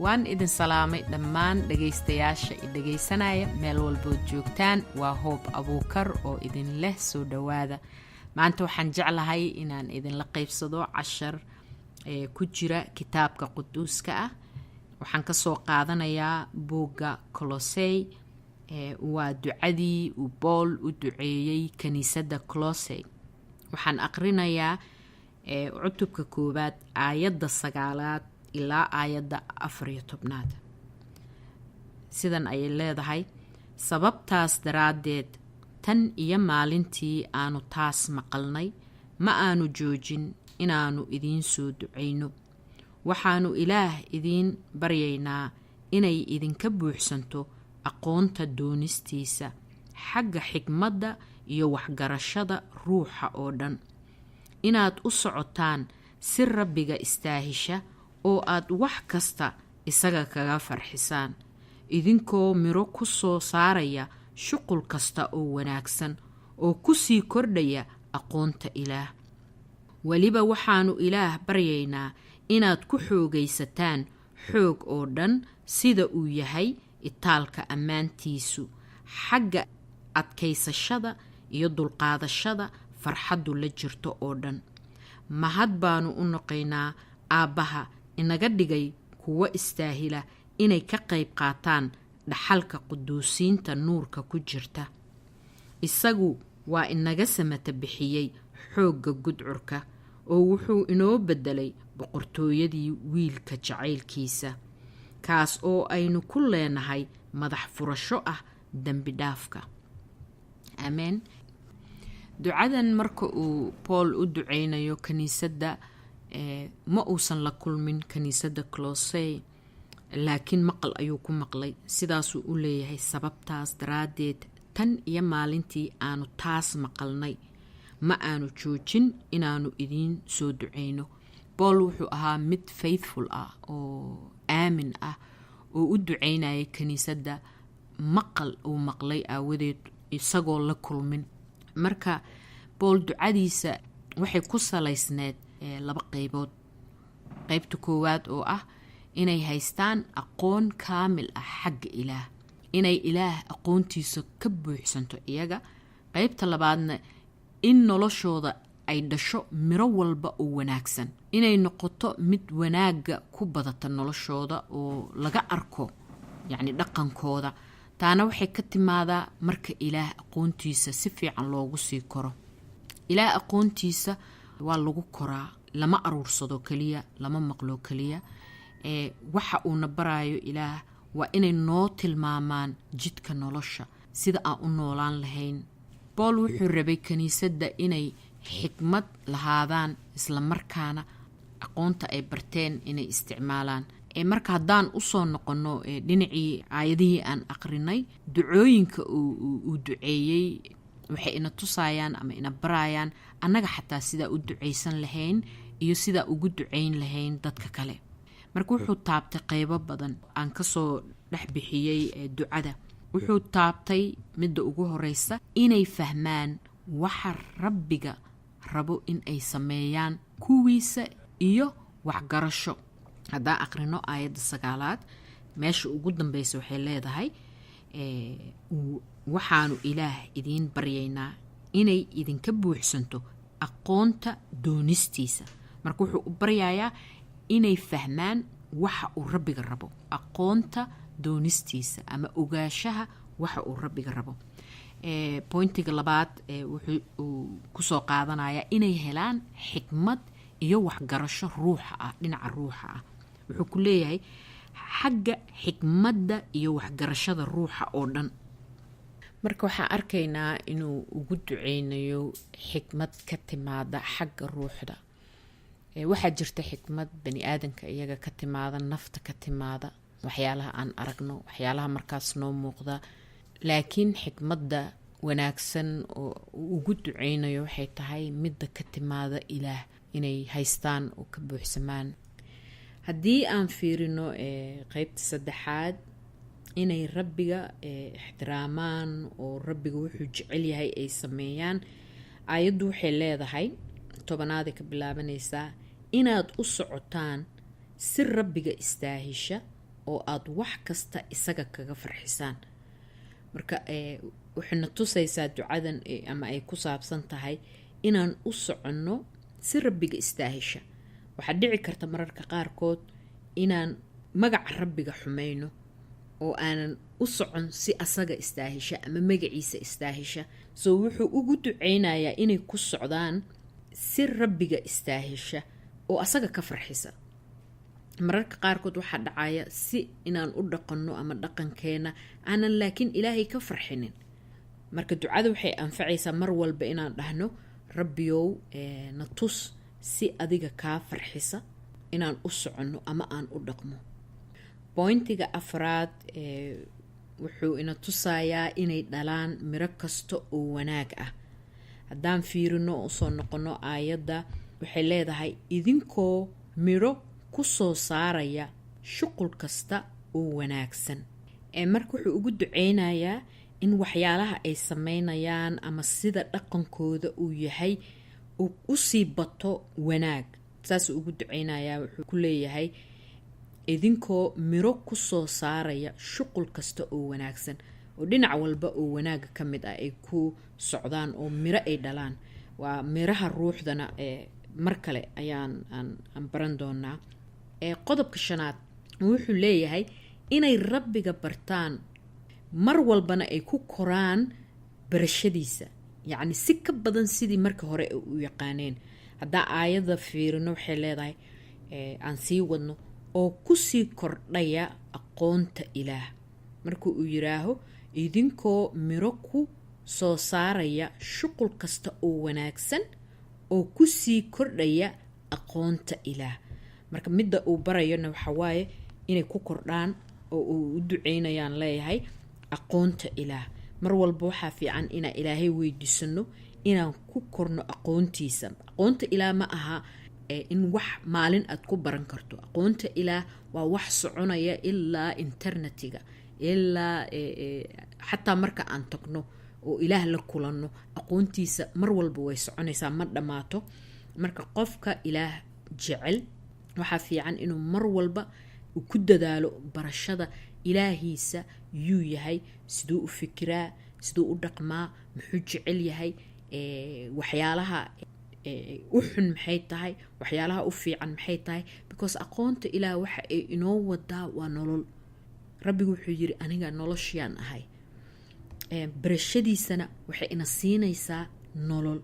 Waan idin salaamay dhammaan dhegaystayaasha i dhegaysanaya meel walbood joogtaan. Waa Hoob Abuukar oo idin leh soo dhowaada. Maanta waxaan jeclahay inaan idinla qaybsado cashar ee ku jira Kitaabka Quduuska ah. Waxaan kasoo qaadanayaa buugga Colosey. Waa ducadii uu Bool u duceeyey kiniisadda Colosey. Waxaan aqrinayaa cutubka koowaad, aayadda 9aad ilaa aayadda 14aad. Sidan ayay leedahay: "Sababtaas daraaddeed, tan iyo maalintii aanu taas maqalnay, ma aanu joojin inaannu idiin soo ducayno. Waxaannu Ilaah idiin baryaynaa inay idinka buuxsanto aqoonta doonistiisa xagga xigmadda iyo waxgarashada ruuxa oo dhan, inaad u socotaan si Rabbiga istaahisha oo aad wax kasta isaga kaga farxisaan, idinkoo miro ku soo saaraya shuqul kasta oo wanaagsan oo ku sii kordhaya aqoonta Ilaah. Weliba waxaannu Ilaah baryaynaa inaad ku xoogaysataan xoog oo dhan sida uu yahay itaalka ammaantiisu, xagga adkaysashada iyo dulqaadashada farxaddu la jirto oo dhan. Mahad baanu u noqaynaa Aabbaha inaga dhigay kuwo istaahila inay ka qayb qaataan dhaxalka quduusiinta nuurka ku jirta. Isagu waa inaga samata bixiyey xoogga gudcurka oo wuxuu inoo beddelay boqortooyadii wiilka jacaylkiisa, kaas oo aynu ku leenahay madax furasho ah dembi dhaafka. Aameen." Ducadan marka uu Paul u duceynayo kiniisadda, ma uusan la kulmin kiniisadda Colosey, laakiin maqal ayuu ku maqlay. Sidaasuu u leeyahay: "Sababtaas daraaddeed, tan iyo maalintii aanu taas maqalnay, ma aanu joojin inaanu idiin soo duceyno." Paul wuxuu ahaa mid faithful ah oo aamin ah oo u duceynayay kiniisadda maqal uu maqlay aawadeed, isagoo la kulmin. Marka Bool ducadiisa waxay ku salaysneed laba qeybood. Qeybta koowaad oo ah inay haystaan aqoon kaamil ah xagga Ilaah, inay Ilaah aqoontiisa ka buuxsanto iyaga. Qeybta labaadna, in noloshooda ay dhasho miro walba oo wanaagsan, inay noqoto mid wanaagga ku badata noloshooda oo laga arko, yacni dhaqankooda. Taana waxay ka timaadaa marka Ilaah aqoontiisa si fiican loogu sii koro. Ilaah aqoontiisa waa lagu koraa, lama aruursado keliya, lama maqlo keliya. Waxa uuna baraayo Ilaah waa inay noo tilmaamaan jidka nolosha, sida aan u noolaan lahayn. Bool wuxuu rabay kiniisadda inay xikmad lahaadaan, isla markaana aqoonta ay barteen inay isticmaalaan. Marka haddaan usoo noqono dhinacii aayadihii aan aqrinay, ducooyinka uu duceeyey waxay ina tusayaan ama ina barayaan annaga xataa sidaa u ducaysan lahayn iyo sidaa ugu ducayn lahayn dadka kale. Marka wuxuu taabtay qeybo badan aan kasoo dhex bixiyey ducada. Wuxuu taabtay midda ugu horeysa, inay fahmaan waxa Rabbiga rabo in ay sameeyaan kuwiisa iyo waxgarasho. Haddaan aqrino aayadda 9aad, meesha ugu dambeysa, waxay leedahay: "Waxaanu Ilaah idiin baryaynaa inay idinka buuxsanto aqoonta doonistiisa." Marka wuxuu u baryayaa inay fahmaan waxa uu Rabbiga rabo, aqoonta doonistiisa ama ogaashaha waxa uu Rabbiga rabo. Pointiga labaad wuxuu kusoo qaadanayaa inay helaan xikmad iyo waxgarasho ruuxa ah, dhinaca ruuxa ah. Wuxuu ku leeyahay xagga xikmadda iyo waxgarashada ruuxa oo dhan. Marka waxaan arkaynaa inuu ugu duceynayo xikmad ka timaada xagga ruuxda. Waxaa jirta xikmad bani aadanka iyaga ka timaada, nafta ka timaada, waxyaalaha aan aragno, waxyaalaha markaas noo muuqda. Laakiin xikmadda wanaagsan oo uu ugu duceynayo waxay tahay midda ka timaada Ilaah, inay haystaan oo ka buuxsamaan. Haddii aan fiirino qeybta saddexaad, inay Rabbiga ixtiraamaan oo Rabbiga wuxuu jecel yahay ay sameeyaan, aayaddu waxay leedahay, 10aad ay ka bilaabanaysaa: "Inaad u socotaan si Rabbiga istaahisha." oo aada wax kasta isaga kaga farxisaan. Marka waxayna tusaysaa ducadan ama ay ku saabsan tahay inaan u soconno si Rabbiga istaahisha. Waxaa dhici karta mararka qaarkood inaan magaca Rabbiga xumayno oo aanan u socon si asaga istaahisha ama magaciisa istaahisha. So wuxuu ugu duceynayaa inay ku socdaan si Rabbiga istaahisha oo asaga ka farxisa. Mararka qaarkood waxaa dhacaya si inaan u dhaqanno ama dhaqankeena aanan laakiin Ilaahay ka farxinin. Marka ducada waxay anfacaysaa mar walba inaan dhahno: "Rabbiyow, na tus si adiga kaa farxisa inaan u soconno ama aan u dhaqmo." Pointiga afraad wuxuu ina tusayaa inay dhalaan miro kasta oo wanaag ah. Haddaan fiirino oo usoo noqono aayadda, waxay leedahay: "Idinkoo midho ku soo saaraya shuqul kasta oo wanaagsan." Marka wuxuu ugu duceynayaa in waxyaalaha ay sameynayaan ama sida dhaqankooda uu yahay uu usii bato wanaag. Saasuu ugu duceynayaa. Wuxuu ku leeyahay: "Idinkoo miro ku soo saaraya shuqul kasta oo wanaagsan," oo dhinac walba oo wanaaga ka mid ah ay ku socdaan oo miro ay dhalaan. Waa miraha ruuxdana ee mar kale ayaan aan baran doonaa. Qodobka shanaad wuxuu leeyahay inay Rabbiga bartaan, mar walbana ay ku koraan barashadiisa, yacni si ka badan sidii marka hore ay u yaqaaneen. Haddaa aayadda fiirino, waxay leedahay, aan sii wadno, "oo kusii kordhaya aqoonta Ilaah." Marka uu yiraaho "idinkoo miro ku soo saaraya shuqul kasta oo wanaagsan oo kusii kordhaya aqoonta Ilaah," marka midda uu barayona waxa waaye inay ku kordhaan oo uu u duceynayaan leeyahay aqoonta Ilaah. Mar walba waxaa fiican inaan Ilaahay weydiisano inaan ku korno aqoontiisa. Aqoonta Ilaah ma aha in wax maalin aad ku baran karto. Aqoonta Ilaah waa wax soconaya ilaa eternityga, ilaa xataa marka aan tagno oo Ilaah la kulanno. Aqoontiisa mar walba way soconaysaa, ma dhammaato. Marka qofka Ilaah jecel waxaa fiican inuu mar walba uu ku dadaalo barashada Ilaahiisa: yuu yahay, siduu u fikiraa, siduu u dhaqmaa, muxuu jecel yahay, waxyaalaha u xun maxay tahay, waxyaalaha u fiican maxay tahay, because aqoonta Ilaah waxa ay inoo wadaa waa nolol. Rabbigu wuxuu yiri: "Aniga noloshyaan ahay." Barashadiisana waxay ina siinaysaa nolol,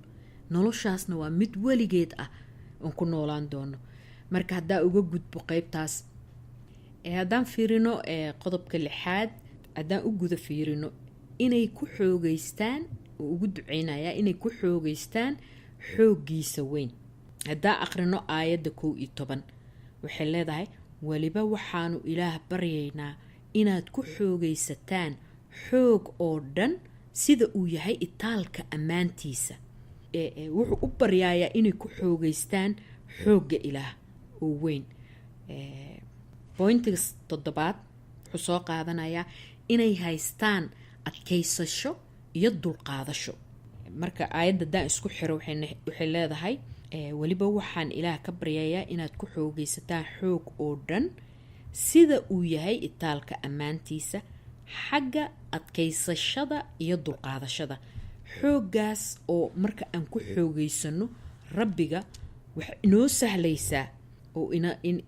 noloshaasna waa mid weligeed ah oon ku noolaan doono. Marka haddaa uga gudbo qeybtaas, haddaan fiirino qodobka lixaad, haddaan u guda fiirino, inay ku xoogeystaan oo ugu duceynayaa inay ku xoogeystaan xooggiisa weyn. Haddaa aqrino aayadda 11, waxay leedahay: "Weliba waxaanu Ilaah baryaynaa inaad ku xoogaysataan xoog oo dhan sida uu yahay itaalka ammaantiisa." Wuxuu u baryaayaa inay ku xoogeystaan xoogga Ilaah oo weyn. Pointiga toddobaad wuxuu soo qaadanayaa inay haystaan adkaysasho iyo dulqaadasho. Marka aayadda haddaan isku xiro, waxay leedahay: "Weliba waxaan Ilaah ka baryayaa inaad ku xoogaysataan xoog oo dhan sida uu yahay itaalka ammaantiisa xagga adkaysashada iyo dulqaadashada." Xooggaas oo marka aan ku xoogeysano Rabbiga waxay inoo sahlaysaa oo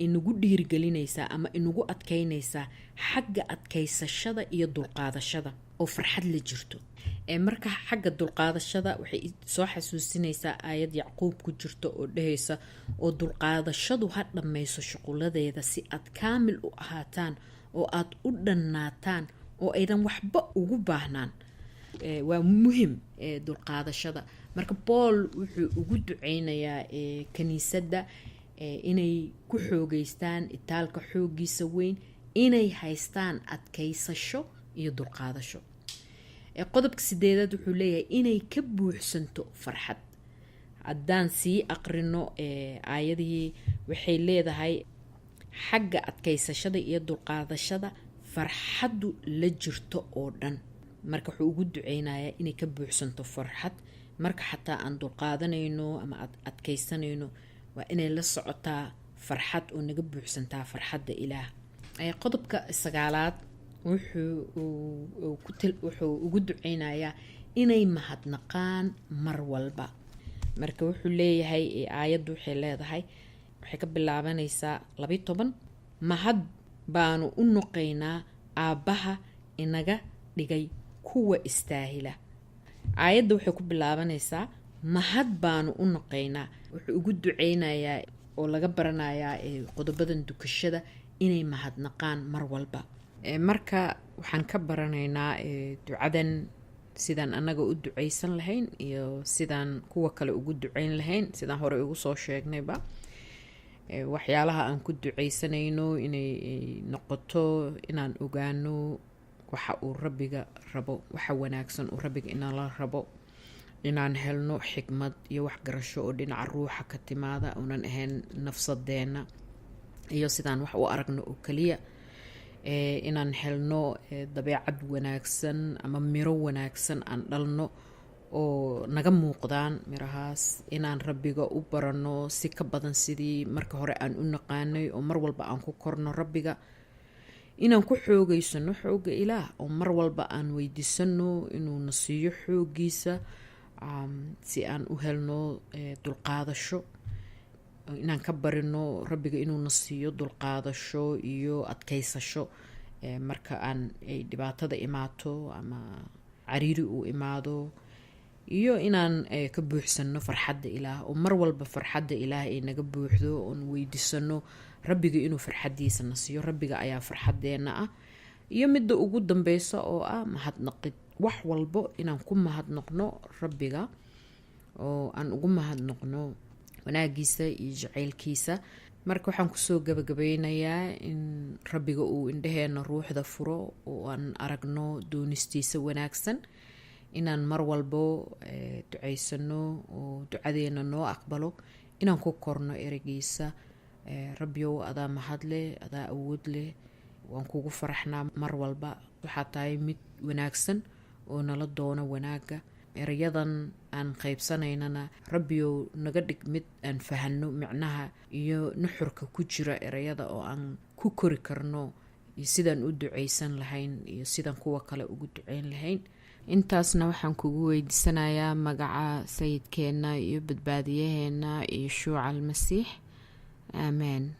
inagu dhiirigelinaysaa ama inagu adkaynaysaa xagga adkaysashada iyo dulqaadashada oo farxad la jirto. Marka xagga dulqaadashada waxay soo xasuusinaysaa aayad Yacquub ku jirto oo dhehaysa: "Oo dulqaadashadu ha dhammayso shuquladeeda, si aad kaamil u ahaataan oo aad u dhannaataan oo aydan waxba ugu baahnaan." Waa muhim dulqaadashada. Marka Paul wuxuu ugu duceynayaa kaniisadda inay ku xoogeystaan itaalka xooggiisa weyn, inay haystaan adkaysasho iyo dulqaadasho. Qodobka sideedaad wuxuu leeyahay inay ka buuxsanto farxad. Haddaan sii aqrino aayadihii, waxay leedahay: "Xagga adkaysashada iyo dulqaadashada farxaddu la jirto oo dhan." Marka wuxuu ugu duceynayaa inay ka buuxsanto farxad. Marka xataa aan dulqaadanayno ama adkaysanayno, waa inay la socotaa farxad oo naga buuxsantaa farxadda Ilaah. Qodobka sagaalaad wuxuu ugu duceynayaa inay mahadnaqaan mar walba. Marka wuxuu leeyahay, aayaddu waxay leedahay, waxay ka bilaabanaysaa 12: "Mahad baanu u noqaynaa Aabbaha inaga dhigay kuwa istaahila." Aayadda waxay ku bilaabanaysaa "Mahad baanu u noqaynaa." Wuxuu ugu duceynayaa oo laga baranayaa qodobadan dukashada inay mahadnaqaan mar walba. Marka waxaan ka baranaynaa ducadan sidaan annaga u duceysan lahayn iyo sidaan kuwa kale ugu duceyn lahayn. Sidaan hore ugu soo sheegnayba, waxyaalaha aan ku duceysanayno inay noqoto inaan ogaano waxa uu Rabbiga rabo, waxa wanaagsan uu Rabbiga inala rabo, inaan helno xikmad iyo waxgarasho oo dhinaca ruuxa ka timaada, unan ahayn nafsadeenna iyo sidaan wax u aragno oo keliya, inaan helno dabeecad wanaagsan ama miro wanaagsan aan dhalno oo naga muuqdaan mirahaas, inaan Rabbiga u baranno si ka badan sidii marka hore aan u naqaanay, oo mar walba aan ku korno Rabbiga, inaan ku xoogeysano xoogga Ilaah oo mar walba aan weydiisano inuu na siiyo xooggiisa si aan u helno dulqaadasho, inaan ka barino Rabbiga inuu na siiyo dulqaadasho iyo adkeysasho marka aan ay dhibaatada imaato ama cariiri uu imaado, iyo inaan ka buuxsano farxadda Ilaah, oo mar walba farxadda Ilaah ay naga buuxdo, oon weydiisano Rabbiga inuu farxaddiisa na siiyo. Rabbiga ayaa farxadeenna ah. Iyo midda ugu dambeysa oo ah mahadnaqid, wax walbo inaan ku mahadnaqno Rabbiga oo aan ugu mahadnaqno wanaagiisa iyo jaceylkiisa. Marka waxaan kusoo gabagabeynayaa in Rabbiga uu indhaheena ruuxda furo oo aan aragno doonistiisa wanaagsan, inaan mar walbo duceysano oo ducadeena noo aqbalo, inaan ku korno ereygiisa. Rabbiyow, adaa mahad leh, adaa awood leh, waan kugu faraxnaa mar walba. Waxaa tahay mid wanaagsan oo nala doono wanaagga. Erayadan aan qaybsanaynana, Rabbiyow, naga dhig mid aan fahanno micnaha iyo nuxurka ku jira ereyada, oo aan ku kori karno iyo sidaan u duceysan lahayn iyo sidaan kuwa kale ugu duceyn lahayn. Intaasna waxaan kugu weydiisanayaa magaca Sayidkeenna iyo Badbaadiyaheenna iyo Shuuca Almasiix. Aameen.